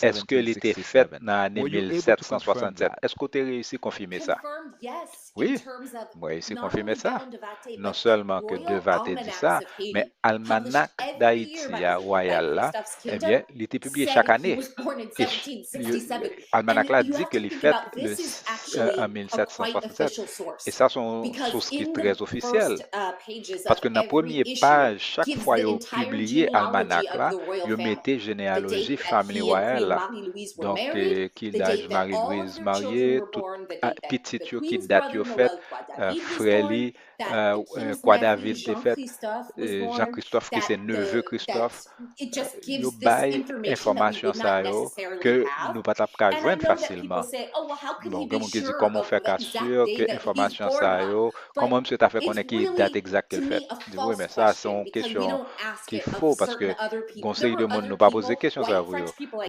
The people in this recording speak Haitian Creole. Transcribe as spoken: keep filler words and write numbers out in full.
Èske li te fèt nan ane mil sèt san swasannsèt? Èske w te reyisi konfime sa? Wi, mwen reyisi konfime sa. Non sèlman ke Deva te di sa, men almanak Dayiti a, wayal la, ebyen, li te pibliye chak ane. E ch- li- almanak la di ke li fèt le, euh, an mil sèt san swasannsèt. E sa se yon sous ki trè ofisyèl. Paske nan premye paj, chak fwa yo pibliye almanak la, yo mete jeneyaloji fanmi wayal la. Donk, euh, ki laj Marie Louise marye, tout a- pitit yo, ki dat yo fèt, euh, frè li, euh, euh, kwa David te fèt, euh, Jean Christophe ki se neve Christophe. Yo bay enfòmasyon sa yo ke nou pa t ap ka jwenn fasilman. Bon, gen moun ki di, kòman w fè ka si ke enfòmasyon sa yo, kòman misye ta fè konnen ki dat egzak ke l fèt? Di, wi, men sa se yon kesyon ki fo, paske gon seri de moun nou pa poze kesyon sa yo pou yo.